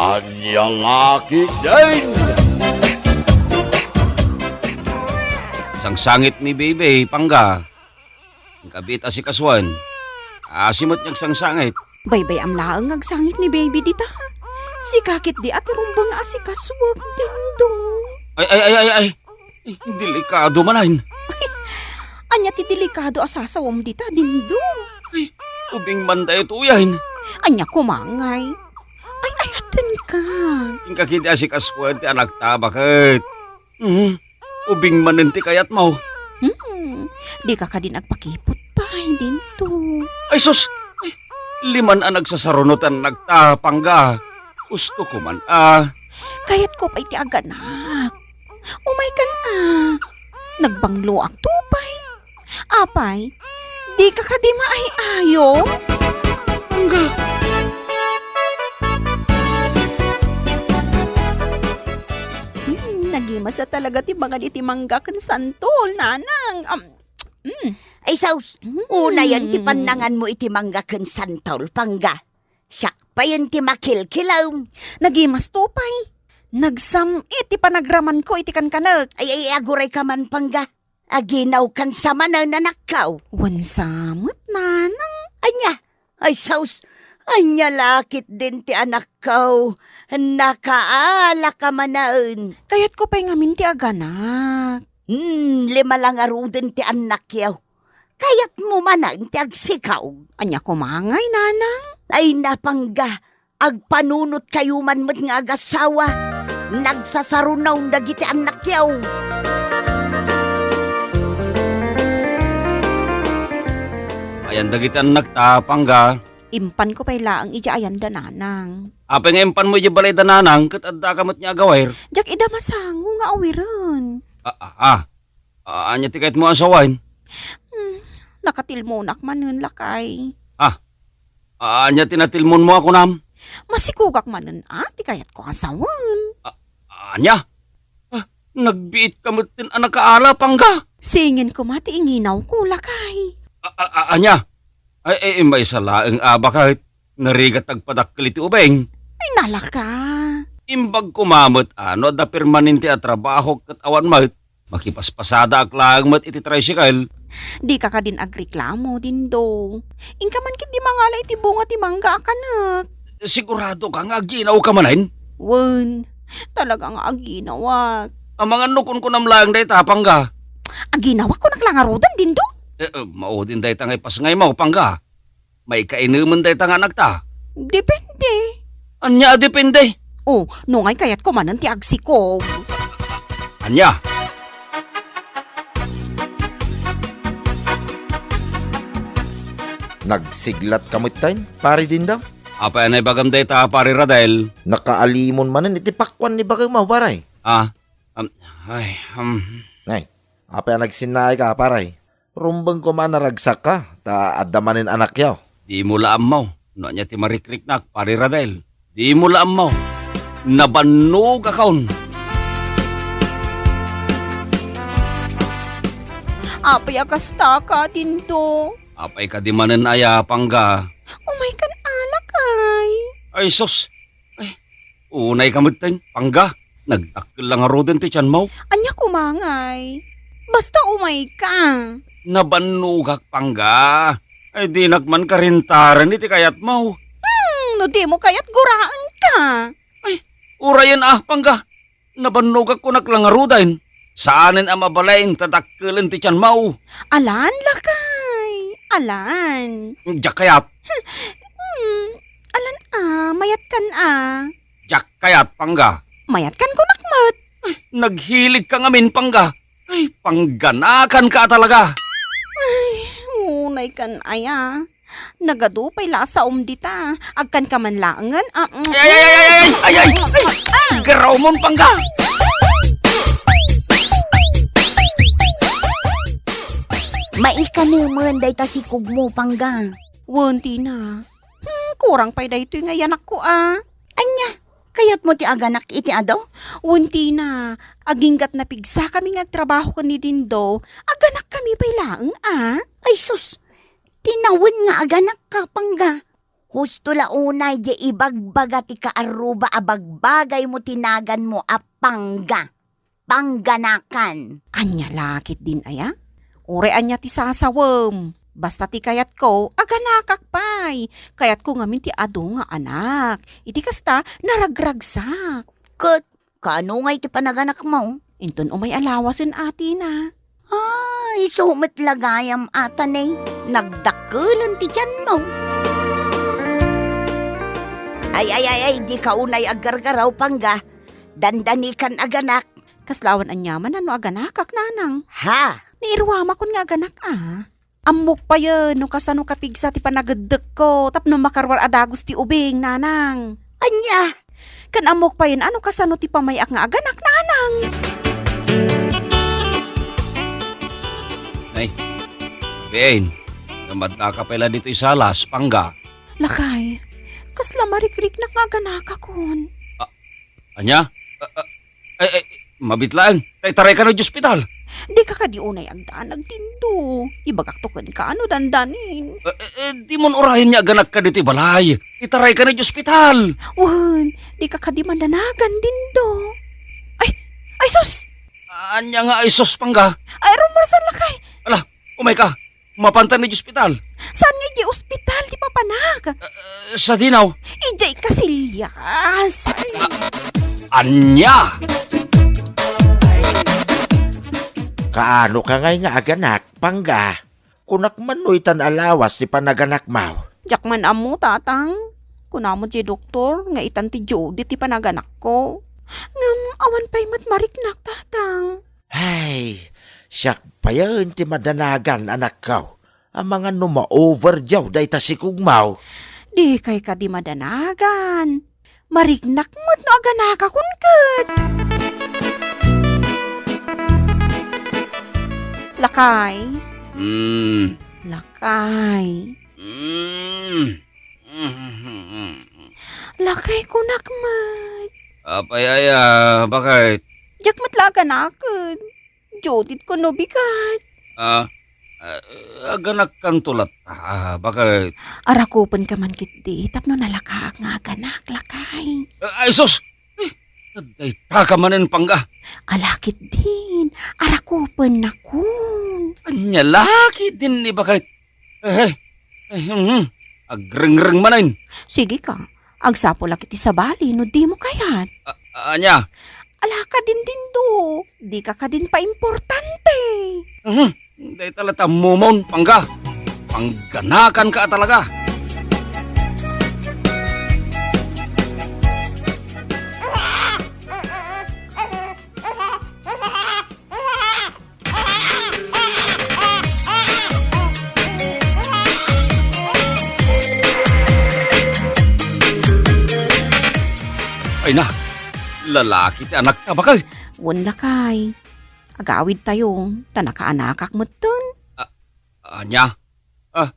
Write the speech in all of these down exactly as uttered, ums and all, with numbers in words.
Ania la ketdin? Sangsangit ni Baby, Pangga. Inkabit a sikasuan. Asi met nga agsangsangit. Baybay-am laeng nga agsangit ni Baby dita. Sika ketdi a ti rumbeng a sikasuak, Dindong. Ay, ay, ay, ay, ay. Ay, delikado manen. Ania ti delikado a sasawam dita, Dindong? Ay, ubing man daytoyen. Ania koma ngay? Ay, ayatenka. Inka ketdi a sikasuan ti anakta, baket? Hmm, ubing manen ti kayatmo. Hmm, dika kadin agpakiput pay dinto. Ay, sus! Ay, liman a nagsasaruno ti annakta, Pangga. Gusto ko man, a. Kayatko pay ti aganak. Umaykan, a. Nagbangloakto pay. Apay, dika kadi maay-ayo? Pangga. Hmm, nagimasa talaga ti bangan iti mangga ken santol, nanang. Am, mm. Ay, sus! Mm. Unayen ti pannanganmo iti mangga ken santol, Pangga. Siak payen ti makilkilem. Nagimasto pay. Nagsam-it ti panagramanko iti kankanek. Ay, ay, agurayka man, Pangga. Aginawkan sa manen, anakko. Wen sa met, nanang. Ania? Ay, sus! Ania la ketdin ti anakko? Nakaalaka manen. Kayatko pay ngamin ti aganak. Hmm, lima la ngaruden ti annakyo. Kayatmo manen ti agsikaw. Ania koma ngay, nanang? Ay, Pangga, agpanunotkayo man met nga agasawa. Nagsasaruno dagiti annakyo. Ayan dagiti annakta, Pangga. Impanko pay laeng idiay ayanda, nanang. Apay nga impanmo idiay balayda, nanang, ket addaka met nga agawir? Diak ida masango nga awiren. A, a, a. A, ania ti kayatmo a sawen? Hmm, nakatilmonak manen, lakay. A, ania ti natilmonmo a kunam? Masikogak manen, a, ti kayatko a sawen. A, ania? A, nagbiitka metten a nakaala, Pangga. Singin koma ti inginawko, lakay. A, a, a, ania? Ay, ay, maysa laeng a baket. Narigat agpadakkel iti ubing. Ay, nalaka. Imbag koma met a no adda permanente a trabaho ket awan met, makipaspasadaak laeng met iti tricycle. Dika kadin agreklamo, Dindo. Inka man ketdi mangala iti bunga ti mangga a kanek. Siguradoka nga aginawka manen? Wen, talaga nga aginawak. Amangan no kunkunam laeng dayta, Pangga. Aginawak, kunak la ngaruden, Dindo. Eh, eh, maudin dayta nga ipasngaymo, Pangga. Maikainemen dayta nga anakta? Depende. Ania a depende? Oh, no ngay kayatko manen ti agsikog. Ania? Nagsiglatka metten, Pare Dindo? Apay a naibagam dayta, Pare Radel? Nakaalimon manen iti pakuan ni bagemo, Pare. Ah, um, ay, um. Nay, apay a nagsinnaayka, Pare? Rumbeng koma a naragsakka, ta adda manen anakyo. Dimo la ammo no ania ti marikriknak, Pare Radel. Dimo la ammo. Nabannogakon. Apay a kastaka, Dindo? Apay kadi manen aya, Pangga? Umaykan a, lakay. Ay, sus! Ay, unayka metten, Pangga. Nagdakkel la ngaruden ti tianmo. Ania koma ngay? Basta umayka. Nabannogak, Pangga. Ay, dinak man karentaren iti kayatmo. Hmm, no dimo kayat, guraenka. Ay, urayen a, Pangga. Nabannogak, kunak la ngaruden. Saanen a mabalin ta dakkelen ti tianmo. Alan, lakay. Alan. Diak kayat. Hmm, alan a, mayatkan a. Diak kayat, Pangga. Mayatkan kunak met. Ay, naghiligka ngamin, Pangga. Ay, pangganakanka talaga. Ay, unaykan aya. Nagadu pay la a saom dita. Agkanka man laengen, a, mm. Ay, ay, ay, ay, ay, ay, ay, ay, ay. Ah! Garawmon, Pangga. Maikanemen dayta sikogmo, Pangga. Wen, Tina. Hmm, kurang pay daytoy nga iyanakko a. Ania? Kayatmo ti aganak iti adu? Wen, Tina, aginggat napigsakami nga agtrabaho ken ni Dindo, aganakkami pay laeng a. Ay sus, ti nawen nga aganakka, Pangga. Husto la unay diay ibagbaga ti kaarruba a bagbagaymo ti naganmo a pangga. Pangganakan. Ania la ketdin aya? Uray ania ti sasawem. Basta ti kayatko, aganakak pay. Kayatko ngamin ti adu nga anak. Iti kasta, naragragsak. Ket, kaano ngay ti panaganakmo? Inton umay a lawasen a Tina. Ah, isu met la gayam a ta ne, nagdakkelan ti tianmo. Ay, ay, ay, ay, dika unay aggargaraw, Pangga. Dandanikan aganak. Kasla awan aniaman no aganakak, nanang. Ha? Ni iruamakon nga aganak, a. Ammok payen no kasano kapigsa ti panageddekko tapno makaruar a dagus ti ubing, nanang. Ania? Ken ammok payen a no kasano ti pamay-ak nga aganak, nanang. Ay, Bien, ngem addaka pay la ditoy salas, Pangga. Lakay, kasla marikriknak nga aganakakon. Ania? Ah, ah, ay, ay, mabiit laeng. Ta itarayka no diay ospital. Dika kadi unay agdanag, Dindo. Ibagakto kenka no dandanin. Eh, eh, eh, dimon urayen nga aganakka ditoy balay. Itarayka no diay ospital. Wen, dika kadi madanagan, Dindo. Ay, ay sus! Ania nga ay sus, Pangga? Ay, rumarsan lakay. Ala, umayka. Mapanta no diay ospital. Saan nga idiay ospital ti papanak? Eh, eh, sadino? Idiay Casillas. Ania? Kaano ka ngay nga aganak, Pangga? Kunak man no itan a lawas ti panaganakmo. Diak man ammo, Tatang. Kunamo ti doktor nga itan ti Judith ti panaganakko. Ngem awan pay met mariknak, Tatang. Ay, siak payen ti madanagan, anakko. Amangan no ma-over diay dayta sikogmo. Dikay kadi madanagan. Mariknak met no aganakakon ket. Lakay. Mm. Lakay. Mm. Lakay, kunak met. Apay aya, baket? Diak met la aganaken. Judith kuno bigat. Ah, ah, aganakkanto latta, baket? Arakupenka man ketdi tapno nalakaak nga aganak, lakay. Ah, ay sus! Eh, daytaka manen, Pangga. Ala ketdin, arakupennakon. Ania la ketdin ni baket? Eh, eh, eh, hmm, agrengreng manen. Sige ka, agsapulak iti sabali no dimo kayat. A-, ania? Ala kadin, Dindo, dika kadin paimportante. Mhm, dayta latta ammomon, Pangga. Pangganakanka a talaga. Ay na, lalaki ti anakta, baket? Wen, lakay. Agawidtayo, ta nakaanakak metten. A-, ania? Ah,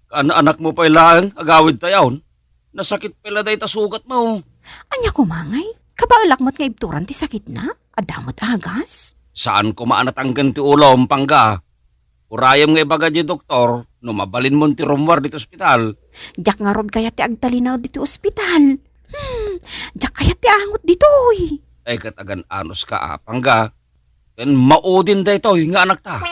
kaan-anakmo pay laeng, agawidtayon? Nasakit pay la dayta sugatmo. Ania koma ngay? Kabaelak met nga ibturan ti sakitna? Adda met agas? Saan koma a natanggen ti ulom, Pangga. Urayem nga ibaga diay doktor no mabalinmon ti rummuar ditoy ospital. Diak ngarud kayat ti agtalinaed ditoy ospital. Hmm, diak kayat ti angot ditoy. Ay, ket agan-anuska a, Pangga. Ken maudin daytoy nga anakta.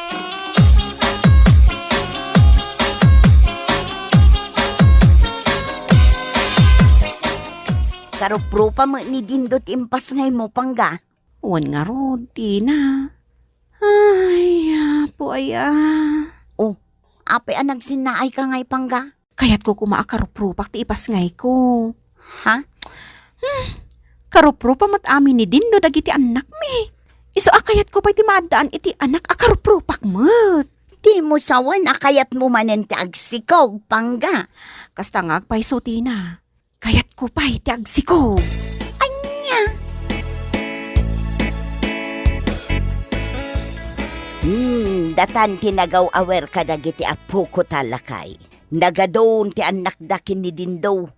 Karuprupa met ni Dindo ti impasngaymo, Pangga. Wen ngarud, Tina. Ay, Apo aya. Oh, apay a nagsinnaayka ngay, Pangga? Kayatko koma a karuprupak ti ipasngayko. Ha? Hmm, karuprupa met amin ni Dindo dagiti annakmi. Isu a kayatko pay ti maaddaan iti anak a karuprupak met. Dimo sawen a kayatmo manen ti agsikog, Pangga. Kasta nga agpayso, Tina. Kayatko pay ti agsikog. Ania? Hmm, datan ti nagaw-awer kadagiti apoko ta, lakay. Nagadun ti annakda ken ni Dindo.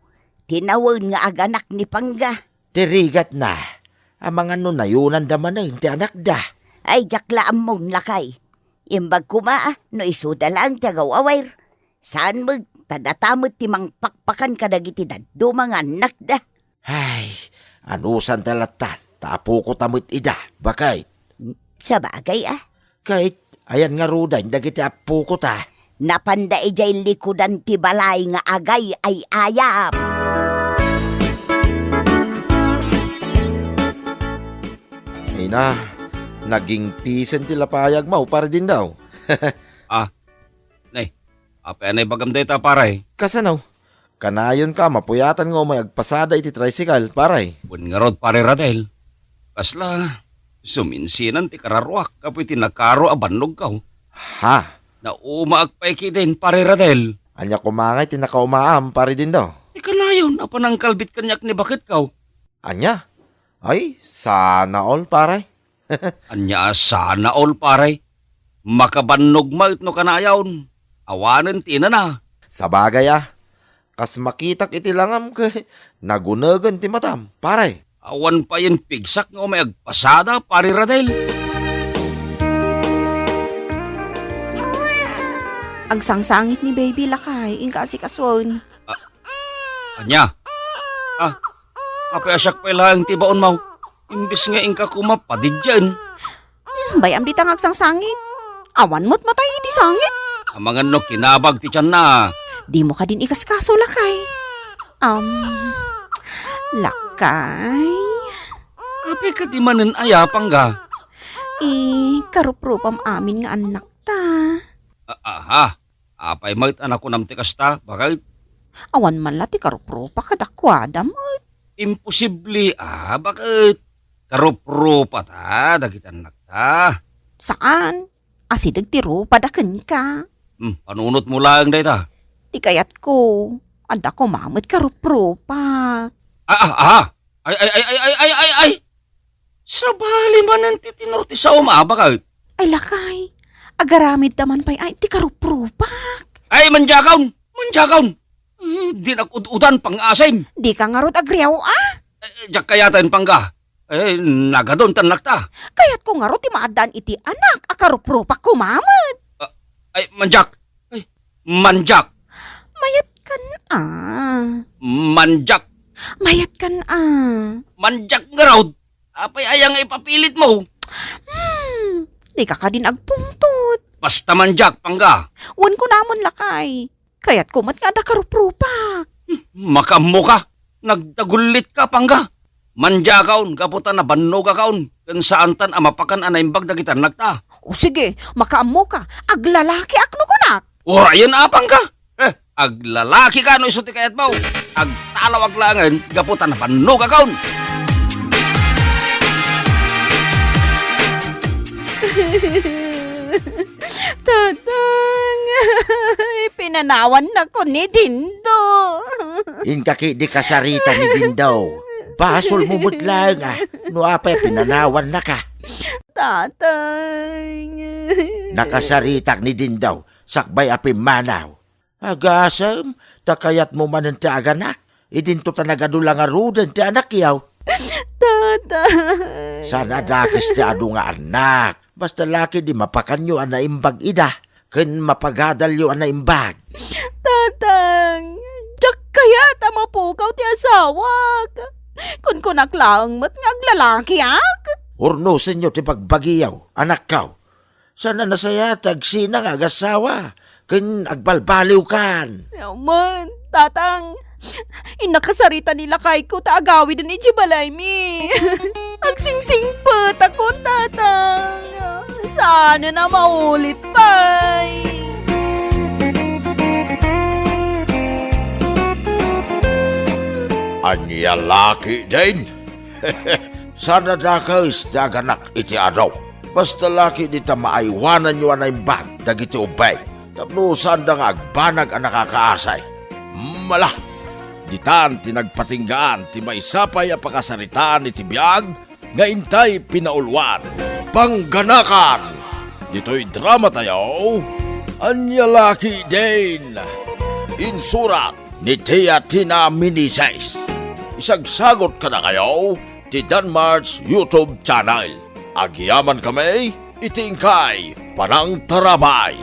Tinawen nga aganak ni Pangga. Ti rigatna, amangan no nayunanda manen ti anakda. Ay, diak la ammon, lakay. Imbag koma a no isuda laeng ti agaw-awer. Saan met ta data met ti mangpakpakan kadagiti dadduma nga annakda. Ay, anusan ta latta, ta apokota met ida, baket. Sabagay, a. Ket, ayan ngaruden dagiti apokota. Napanda idiay likudan ti balay nga agay-ay-ayam. Ay na, nagingpisen ti lapayagmo, Pare Dindaw. Ah, nay, apay a naibagam dayta, pare? Kasano? Kanayonka a mapuyatan nga umay agpasada iti tricycle, pare. Wen ngarud, Pare Radel. Kasla, suminsinan ti kararuak gapu iti nakaro a bannogko. Ha? Naumaak pay ketdin, Pare Radel. Ania koma ngay ti nakaumaam, Pare Dindaw? Ti kanayon a panangkalbit kaniak ni baketko. Ania? Ay, sana all, pare. Ania a sana all, pare? Makabannog met no kanayon. Awanen ti inana. Sabagay a, kas makitak iti langam ket nagunegen ti matam, pare. Awan payen pigsak nga umay agpasada, Pare Radel. Agsangsangit ni baby, lakay, inka asikasuen. Ah, ania? Ah, apay a siak pay laeng ti baonmo? Imbes nga inka koma padiddien. Hmm, bay-am dita nga agsangsangit. Awan met matay iti sangit. Amangan no kinabag ti tianna. Dimo kadin ikaskaso, lakay. Am, lakay. Apay kadi manen aya, Pangga? I, karuprupam amin nga annakta. A-, aha. Apay met a nakunam ti kasta, baket? Awan man la ti karuprupa kadakuada met. Imposible a, baket? Karuprupata dagiti annakta. Saan? Asideg ti rupada kenka. Hmm, panunotmo laeng dayta. Ti kayatko, adda koma met karuprupak. Ah, ah, ah! Ay, ay, ay, ay, ay, ay, ay, ay! Sabali manen ti tenor ti saom a, baket? Ay, lakay, agaramidta man pay ay ti karuprupak. Ay, mandiakon! Mandiakon! Eh, dinak ud-udan, pangngaasim. Dika ngarud agriaw a? Eh, diak kayaten, Pangga. Eh, nagadun ti annakta. Kayatko ngarud ti maaddaan iti anak a karuprupak koma met. Ah, ay, mandiak. Ay, mandiak. Mayatkan a. Mandiak. Mayatkan a. Mandiak ngarud. Apay aya nga ipapilitmo? Hmm, dika kadin agpungtot. Basta mandiak, Pangga. Wen kunamon, lakay. Kayatko met nga adda karuprupak. Hmm, makaammoka. Nagdagullitka, Pangga. Mandiakon gapu ta nabannogakon ken saantan a mapakan a naimbag dagiti annakta. O sige, makaammoka. Aglalakiak no kunak. Urayen a, Pangga. Eh, aglalakika no isu ti kayatmo. Agtalawak laengen gapu ta nabannogakon. Tatang, pinanawannakon ni Dindo. Inka ketdi kasarita ni Dindo. Basolmo met laeng a no apay a pinanawannaka. Tatang. Nakasaritak ni Dindo sakbay a pimmanaw. Agasem, ta kayatmo manen ti aganak. Idinto ta nagadu la ngaruden ti anakyo. Tatang. Saan a dakes ti adu nga annak. Basta la ketdi mapakanyo a naimbag ida, ken mapagadalyo a naimbag. Tatang, diak kayat a mapukaw ti asawak. Kunkunak laeng met nga aglalakiak. Urnosenyo ti bagbagiyo, anakko. Saan a nasayaat ti agsina nga agassawa ken agbalbaliwkan. Amen, Tatang. Innak kasarita ni lakayko ta agawiden idiay balaymi. Agsingsingpetakon, Tatang. Saanen a maulit pay. Ania la ketdin? Saan a dakes ti aganak iti adu. Basta la ketdi ta maaywananyo a naimbag dagiti ubbing tapno saanda nga agbanag a nakakaasay. Mala, ditan ti nagpatinggaan ti maysa pay a pakasaritaan iti biag nga intay pinauluan. Pangganakan ditoy dramatayo, Ania la ketdin? Insurat ni Tia Tina Meneses. Isagsagot kadakayo ti Danmar's YouTube channel. Agyamankami iti inkay panangtarabay.